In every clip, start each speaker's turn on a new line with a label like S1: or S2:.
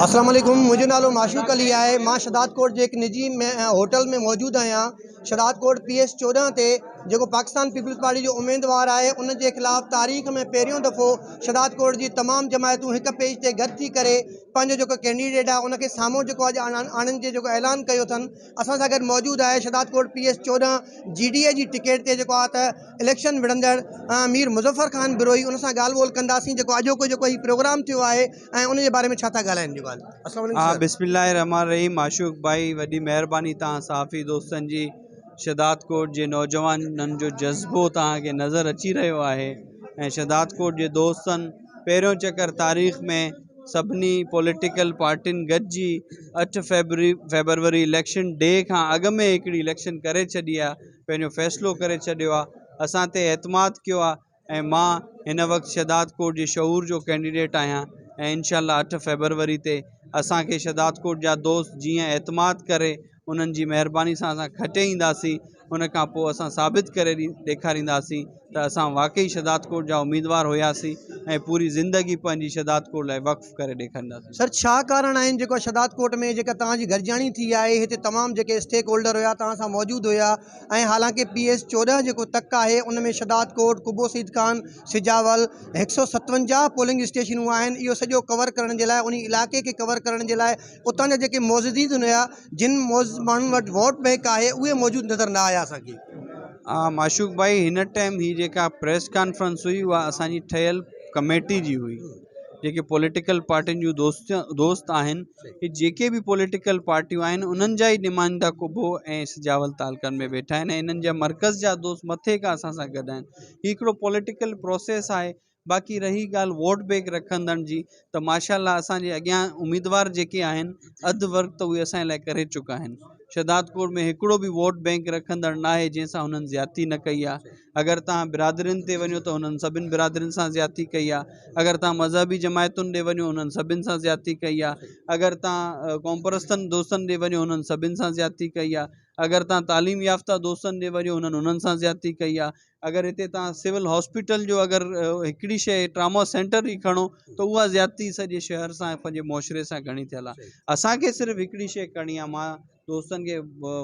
S1: السلام عليڪم منهنجو نالو معشوق علي آهي مان شھداد ڪوٽ جي هڪ نجي هوٽل ۾ موجود آهيان شھداد ڪوٽ پي ايس 14 تي جيڪو پاڪستان پيپلز پارٽي جو اميدوار آهي ان جي خلاف تاريخ ۾ پهريون دفعو شھداد ڪوٽ جي تمام جماعتون هڪ پيج تي گڏ ٿي ڪري پنهنجو جيڪو ڪينڊيڊيٽ آهي ان کي سامهون جيڪو اڄ آڻڻ جي جيڪو اعلان ڪيو اٿن اسان سان گڏ موجود آهي شھداد ڪوٽ پي ايس 14 جي ڊي اي جي ٽڪيٽ تي جيڪو آهي ته اليڪشن وڙهندڙ مير مظفر خان بروهي ان سان ڳالهه ٻولهه ڪنداسين جيڪو اڄوڪو جيڪو هي پروگرام ٿيو آهي ۽ ان جي باري ۾ ڇا ٿا ڳالهائين جيڪو السلام عليڪم
S2: ها
S1: سر.
S2: بسم الله الرحمٰن الرحيم معشوق ڀائي وڏي مهرباني توهان صحافي دوستن جي شھدادڪوٽ جي نوجوانن جو جذبو توهان کي نظر اچي رهيو آهي ۽ شھدادڪوٽ جي دوستن پهريون چڪر تاريخ ۾ سڀني پوليٽيڪل پارٽين گڏجي 8 فيبري فيبروري اليڪشن ڊي کان اڳ ۾ هڪڙي اليڪشن ڪري ڇڏي آهي پنهنجو فيصلو ڪري ڇڏيو آهي اسان تي اعتماد ڪيو آهي ۽ مان هن وقت شهدادڪوٽ جي شعور جو ڪينڊيڊيٽ آهيان ۽ انشاء الله 8 فيبروري تي اسانکي شهدادڪوٽ جا دوست جيئن اعتماد ڪري انهن جي مهرباني سان اسان کٽي اينداسين ان کان پوء اسان ثابت ڪري ڏيکارينداسين ته اسان واقعي شهدادڪوٽ جا اميدوار هياسين ۽ پوري زندگي پنهنجي شهدادڪوٽ لاء وقف ڪري ڏيکارينداسين.
S1: سر ڇا ڪارڻ آهن جيڪو شھدادڪوٽ ۾ جيڪا توهان جي گڏجاڻي ٿي آهي هتي تمام جيڪي اسٽيڪ هولڊر هيا توهان سان موجود هيا ۽ حالانڪه پي ايس 14 جيڪو تڪ آهي ان ۾ شھدادڪوٽ، قبو سيد خان، سجاول 157 پولنگ اسٽيشنون آهن اهو سڄو ڪور ڪرڻ جي لاء انهي علائقي کي ڪور ڪرڻ جي لاء اتان جا جيڪي معززين هيا جن معزز ماڻهن وٽ ووٽ بينڪ آهي اهي موجود نظر نه آيا اسان کي.
S2: ها معشوق ڀائي هن ٽائيم هي جيڪا پريس ڪانفرنس هئي اها اسان جي ٺهيل ڪميٽي جي هئي جيڪي پوليٽيڪل پارٽين جون دوست دوست آهن هي جيڪي به پوليٽيڪل پارٽيون آهن انهن جا ئي نمائندا قبو ۽ سجاول تعلقن ۾ ويٺا آهن ۽ انهن جا مرڪز جا دوست مٿي کان اسان سان گڏ آهن هي هڪڙو پوليٽيڪل پروسيس آهي باقي رهي ڳالهه ووٽ بينڪ رکندڙ جي ته ماشاء الله اسان جي اڳيان اميدوار جيڪي آهن اڌ ورڪ ته اهي اسان لاء ڪري چڪا آهن شهدادڪوٽ ۾ هڪڙو به ووٽ بينڪ رکندڙ ناهي جنهن سان هنن زيادتي نه ڪئي آهي اگر توهان برادرين تي وڃو ته هنن سڀن برادرين سان زيادتي ڪئي آهي اگر توهان مذهبي جماعتن ڏي وڃو هنن سڀن سان زيادتي ڪئي آهي اگر توهان قومپرستن دوستن ڏي وڃو هنن سڀن سان زيادتي ڪئي آهي اگر توهان تعليم يافته دوستن ڏي وڃو هنن انهن سان زيادتي ڪئي آهي اگر هتي توهان سول هاسپيٽل جو اگر هڪڙي شيء ٽراما سينٽر ئي کڻو ته اها زيادتي سڄي شهر سان پنهنجي معاشري سان گهڻي ٿيل آهي اسانکي صرف هڪڙي شيء ڪرڻي آهي مان دوستن کي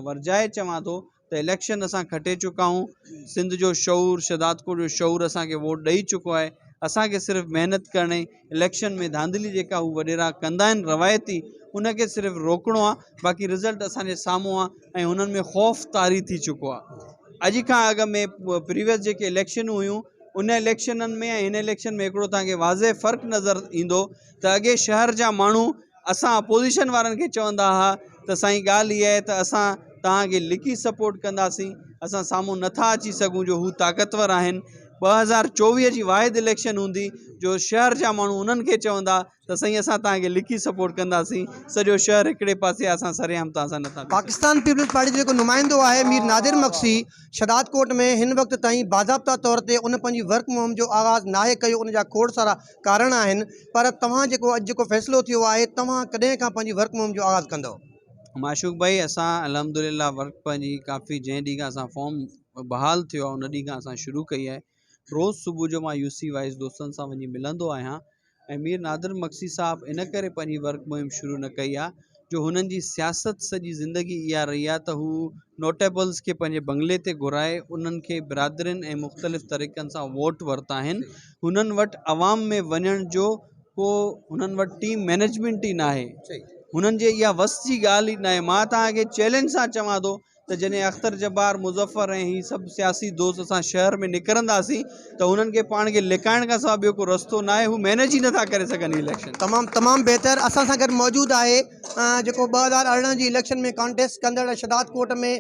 S2: ورجائي چوان ٿو ته اليڪشن اسان کٽي چڪا آهيون سنڌ جو شعور شهدادڪوٽ جو شعور اسانکي ووٽ ڏئي چڪو آهي اسانکي صرف محنت ڪرڻي اليڪشن ۾ ڌانڌلي جيڪا هو وڏيرا ڪندا آهن روايتي ان کي صرف روڪڻو آهي باقي رزلٽ اسانجي سامهون آهي ۽ هنن ۾ خوف طاري ٿي چڪو آهي اڄ کان اڳ ۾ پريويس جيڪي اليڪشنون هيون ان اليڪشنن ۾ ۽ هن اليڪشن ۾ هڪڙو توهان کي واضح فرق نظر ايندو ته اڳي شهر جا ماڻهو اسان اپوزيشن وارن کي چوندا هئا ته سائين ڳالهه اها آهي ته اسان توهان کي لڪي سپورٽ ڪنداسين اسان سامهون نٿا اچي سگهون جو هو طاقتور آهن 2024 جي واحد اليڪشن هوندي جو شهر جا ماڻهو انهن کي چوندا ته سائين اسان توهان کي لڪي سپورٽ ڪنداسين سڄو شهر هڪڙي پاسي اسان سرعام توهان سان نٿا بيهي سگهون.
S1: پاڪستان پيپلز پارٽي جو جيڪو نمائندو آهي مير نادر مگسي شھدادڪوٽ ۾ هن وقت تائين باضابطا طور تي ان پنهنجي ورڪ مهم جو آغاز ناهي ڪيو ان جا کوڙ سارا ڪارڻ آهن پر توهان جيڪو اڄ جيڪو فيصلو ٿيو آهي توهان ڪڏهن کان پنهنجي ورڪ مهم جو آغاز ڪندؤ؟
S2: معشوق ڀائي اسان الحمدلله ورڪ پنهنجي ڪافي جنهن ڏينهن کان اسان فارم بحال ٿيو آهي ان ڏينهن کان اسان شروع ڪئي آهي روز صبح جو مان يو سي وائيس دوستن سان وڃي ملندو آهيان ۽ مير نادر مگسي صاحب ان ڪري پنهنجي ورڪ مهم شروع نه ڪئي آهي جو هنن جي سياست سڄي زندگي اها رهي آهي ته هو نوٽيبلز کي پنهنجي بنگلي تي گهرائي انهن کي برادرين ۽ مختلف طريقن سان ووٽ ورتا آهن هنن وٽ عوام ۾ وڃڻ جو ڪو هنن وٽ ٽيم مئنيجمينٽ ئي ناهي هنن جي اها وس جي ڳالهه ئي ناهي مان توهان کي چئلينج سان چوان ٿو ته جڏهن اختر جبار، مظفر ۽ هي سڀ سياسي دوست اسان شهر ۾ نڪرنداسين ته هنن کي پاڻ کي لڪائڻ کان سواء ٻيو ڪو رستو ناهي، هو مئنيج ئي نٿا ڪري سگهن هي اليڪشن.
S1: تمام تمام بهتر اسان سان گڏ موجود آهي جيڪو 2018 جي اليڪشن ۾ ڪانٽيسٽ ڪندڙ شھداد ڪوٽ ۾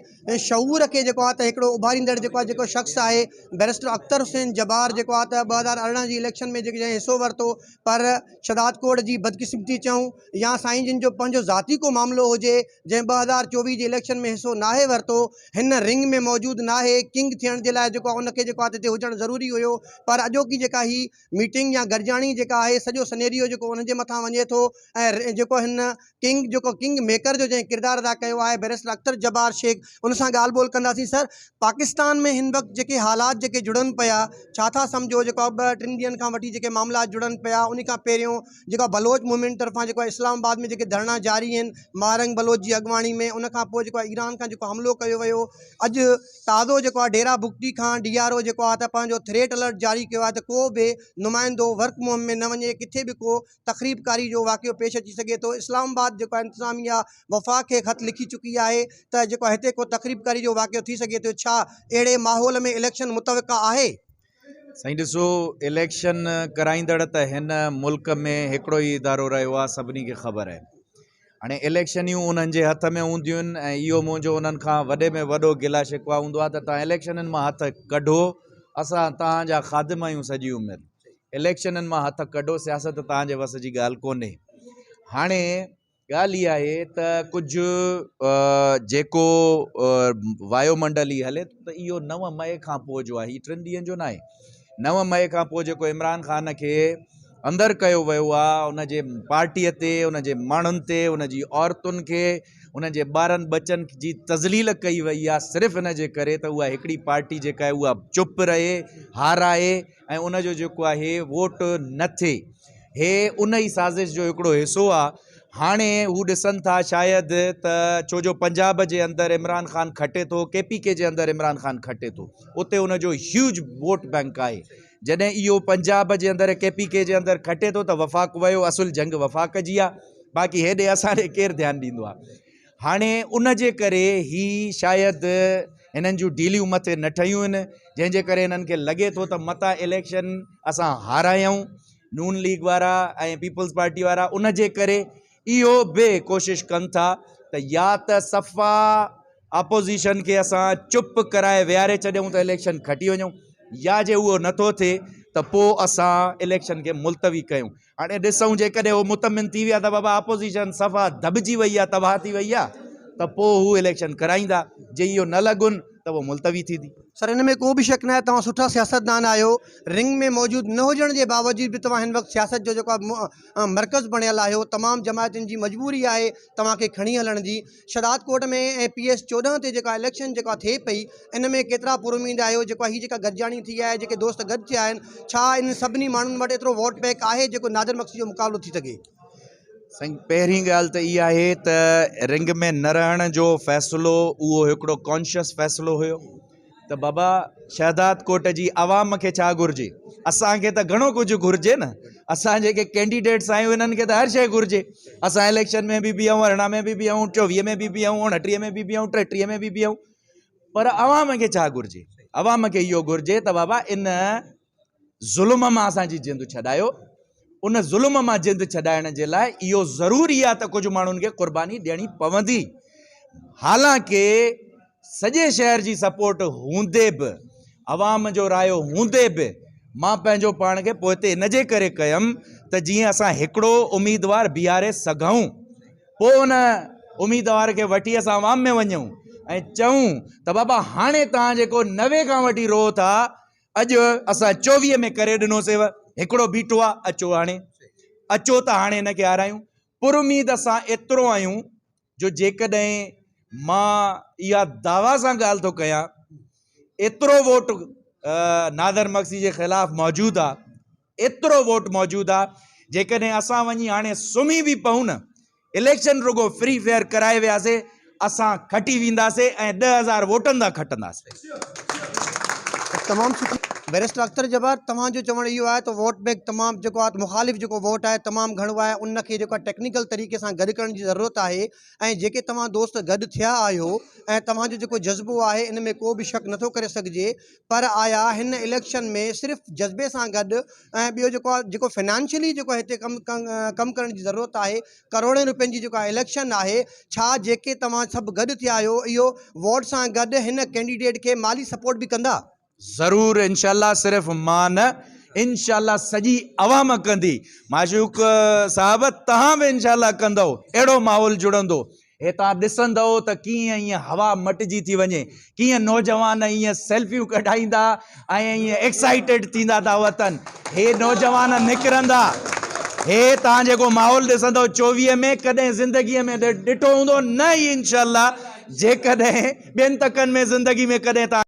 S1: شعور کي جيڪو آهي ته هڪڙو اڀاريندڙ جيڪو آهي جيڪو شخص آهي بئريسٽر اختر حسين جبار جيڪو آهي ته 2018 جي اليڪشن ۾ جيڪي جنهن حصو ورتو پر شھداد ڪوٽ جي بدقسمتي چئون يا سائين جن جو پنهنجو ذاتي ڪو معاملو هجي جنهن 2024 جي اليڪشن ۾ حصو ناهي ورتو. ورتو. هن رنگ ۾ موجود ناهي، ڪنگ ٿيڻ جي لاء جيڪو آهي ان کي جيڪو آهي هتي هجڻ ضروري هيو پر اڄوڪي جيڪا هي ميٽنگ يا گڏجاڻي جيڪا آهي سڄو سنيريو جيڪو ان جي مٿان وڃي ٿو ۽ جيڪو هن ڪنگ جيڪو ڪنگ ميڪر جو جنهن ڪردار ادا ڪيو آهي بئريسٽر اختر جبار شيخ ان سان ڳالهه ٻولهه ڪنداسين سر پاڪستان ۾ هن وقت جيڪي حالات جيڪي جڙن پيا ڇا ٿا سمجهو جيڪو ٻه ٽن ڏينهن کان وٺي جيڪي معاملا جڙن پيا ان کان پهريون جيڪا بلوچ موومينٽ طرفان جيڪو اسلام آباد ۾ جيڪي ڌرڻا جاري آهن ماهرنگ بلوچ جي اڳواڻي ۾ ان کان پوء جيڪو آهي ايران کان جيڪو حملو ڪيو ويو اڄ تازو جيڪو آهي ڊيرا بگٽي کان ڊي آر او جيڪو آهي ته پنهنجو ٿريٽ الرٽ جاري ڪيو آهي ته ڪو به نمائندو ورڪ مهم ۾ نه وڃي ڪٿي به ڪو تخريب ڪاري جو واقعو پيش اچي سگهي ٿو اسلام آباد جيڪو آهي انتظاميا وفاق کي خط لکي چڪي آهي ته جيڪو هتي ڪو تخريب ڪاري جو واقعو ٿي سگهي ٿو ڇا اهڙي ماحول ۾ اليڪشن متوقع آهي؟
S3: سائين ڏسو اليڪشن ڪرائيندڙ ته هن ملڪ ۾ هڪڙو ئي ادارو رهيو آهي سڀني کي خبر آهي هاڻي اليڪشنيون انهن جي هٿ ۾ هونديون آهن ۽ اهو منهنجو انهن کان وڏي ۾ وڏو گلا شڪوه هوندو آهي ته توهان اليڪشنن مان هٿ ڪڍو اسان توهان جا خادم آهيون سڄي عمر اليڪشنن مان هٿ ڪڍو سياست توهان جي وس جي ڳالهه ڪونهي هاڻي ڳالهه اها آهي ته ڪجهه جيڪو وايو منڊل هي هلي ٿو ته اهو نو مئي کان پوء جو آهي هي ٽن ڏينهن جو ناهي نو مئي کان پوء جيڪو عمران خان کي اندر ڪيو ويو آهي ان جي پارٽيء تي ان جي ماڻهن تي ان جي عورتن کي ان جي ٻارن ٻچن جي تذليل ڪئي وئي آهي صرف ان جي ڪري ته اها هڪڙي پارٽي جيڪا آهي اها چپ رهي هارائي ۽ ان جو جيڪو آهي ووٽ نه ٿئي هي ان ئي سازش جو هڪڙو حصو آ. هاڻي هو ڏسن ٿا شايد ته ڇو جو پنجاب جي اندر عمران خان کٽي ٿو، ڪي پي ڪي جي اندر عمران خان کٽي ٿو، اتي ان جو هيوج ووٽ بئنڪ آهي. جڏهن اهو پنجاب جي اندر ڪي پي ڪي جي اندر کٽي ٿو ته وفاق ويو، اصل جنگ وفاق جي آ، باقي هيڏي اسان ڏي ڪير ڌيان ڏيندو آ. هاڻي ان جي ڪري هي شايد هنن جون ڊيليون مٿي نه ٺهيون آهن، جنهن جي ڪري هنن کي لڳي ٿو ته متان اليڪشن اسان هارايون، نون ليگ وارا ۽ پيپلز پارٽي وارا ان جي ڪري اهو به ڪوشش ڪن ٿا ته يا ته صفا اپوزيشن کي اسان چپ ڪرائي ويهاري ڇڏيون ته اليڪشن کٽي وڃون يا جي اهو نٿو ٿئي ته پوء اسان اليڪشن کي ملتوي ڪيون. هاڻي ڏسون جيڪڏهن هو مطمئن ٿي ويا ته بابا اپوزيشن صفا دٻجي وئي آهي تباهه ٿي وئي آهي ته پوء هو اليڪشن ڪرائيندا جي اهو نه لڳن ته پوء ملتوي ٿيندي.
S1: سر ان ۾ ڪو به شڪ ناهي توهان سٺا سياستدان آهيو رنگ ۾ موجود نه هجڻ جي باوجود به توهان هن وقت سياست جو جيڪو آهي مرڪز بڻيل آهيو تمام جماعتن جي مجبوري آهي توهان کي کڻي هلڻ جي شھداد ڪوٽ ۾ ۽ پي ايس 14 تي جيڪا اليڪشن جيڪا ٿئي پئي ان ۾ ڪيترا پراميد آهيو جيڪو هي جيڪا گڏجاڻي ٿي آهي جيڪي دوست گڏ ٿيا آهن ڇا انهن سڀني ماڻهن وٽ ايترو ووٽ بينڪ آهي جيڪو نادر مگسي جو مقابلو ٿي سگهي.
S3: سائين پهرين ڳالهه ته اها آهي ته رنگ ۾ نه رهڻ جو فيصلو اهو هڪڙو ڪانشس فيصلو هيو ته بابا شهداد ڪوٽ جي عوام کي ڇا گهرجي اسان کي ته گهڻو ڪجهه گهرجي نه اسان جيڪي ڪينڊيڊيٽس آهيون انهن کي ته هر شيء گهرجي اسان اليڪشن ۾ به بيهون 18 ۾ به بيهون 24 ۾ به بيهون 29 ۾ به بيهون 33 ۾ به بيهون پر عوام کي ڇا گهرجي عوام کي اهو گهرجي ته بابا ان ظلم مان اسان جي جند ڇڏايو، ان ظلم مان جند ڇڏائڻ جي لاء اهو ضروري آهي ته ڪجهه ماڻهن کي قرباني ڏيڻي پوندي. حالانڪه سڄي شهر جي سپورٽ هوندي به، عوام جو رايو هوندي به مان پنهنجو پاڻ کي پوئتي ان جي ڪري ڪيم ته جيئن اسان هڪڙو اميدوار بيهاري سگهون. پوء ان اميدوار کي وٺي اسان عوام ۾ وڃون ۽ چئون ته بابا هاڻي توهان جيڪو 90 کان وٺي روئو ٿا اڄ اسان 24 ۾ ڪري ڏنوسيو، هڪڙو بيٺو آ، اچو هاڻي، اچو ته هاڻي هن کي هارايون. پر اميد اسان ايترو آهيون جو جيڪڏهن مان اها دعويٰ سان ڳالهه ٿو ڪيان، ايترو ووٽ نادر مگسي جي خلاف موجود آ، ايترو ووٽ موجود آ، جيڪڏهن اسان وڃي هاڻي سمهي به پئون نه، اليڪشن رڳو فري فيئر ڪرائي وياسي اسان کٽي وينداسي ۽ 10,000 ووٽن تان کٽنداسي.
S1: تمام سٺي بئريسٽر اختر جبار توهان جو چوڻ اهو آهي ته ووٽ بينڪ تمام جيڪو آهي مخالف جيڪو ووٽ آهي تمام گهڻو آهي ان کي جيڪو آهي ٽيڪنيڪل طريقي سان گڏ ڪرڻ جي ضرورت آهي ۽ جيڪي توهان دوست گڏ ٿيا آهيو ۽ توهان جو جيڪو جذبو آهي ان ۾ ڪو به شڪ نٿو ڪري سگهجي پر آيا هن اليڪشن ۾ صرف جذبي سان گڏ ۽ ٻيو جيڪو آهي جيڪو فنانشلي جيڪو هتي ڪم ڪم ڪرڻ جي ضرورت آهي ڪروڙين روپين جي جيڪا اليڪشن آهي ڇا جيڪي توهان سڀ گڏ ٿيا آهيو اهو ووٽ سان گڏ هن ڪينڊيڊيٽ کي مالي سپورٽ به ڪندا؟
S3: ضرور انشاء الله صرف مان نه انشاء الله سڄي عوام ڪندي معشوق صاحب توهان به انشاء الله ڪندؤ اهڙو ماحول جڙندو. هي توهان ڏسندؤ ته ڪيئن ائين هوا مٽجي ٿي وڃي، ڪيئن نوجوان ائين سيلفيون ڪڍائيندا ۽ ائين ايڪسائيٽيڊ ٿيندا ٿا وتن. هي نوجوان نڪرندا، هي توهان جيڪو ماحول ڏسندؤ 24 ۾ ڪڏهن زندگيء ۾ ڏٺو هوندو نه ئي انشاء الله جيڪڏهن ٻين تڪن ۾ زندگي ۾ ڪڏهن توهان.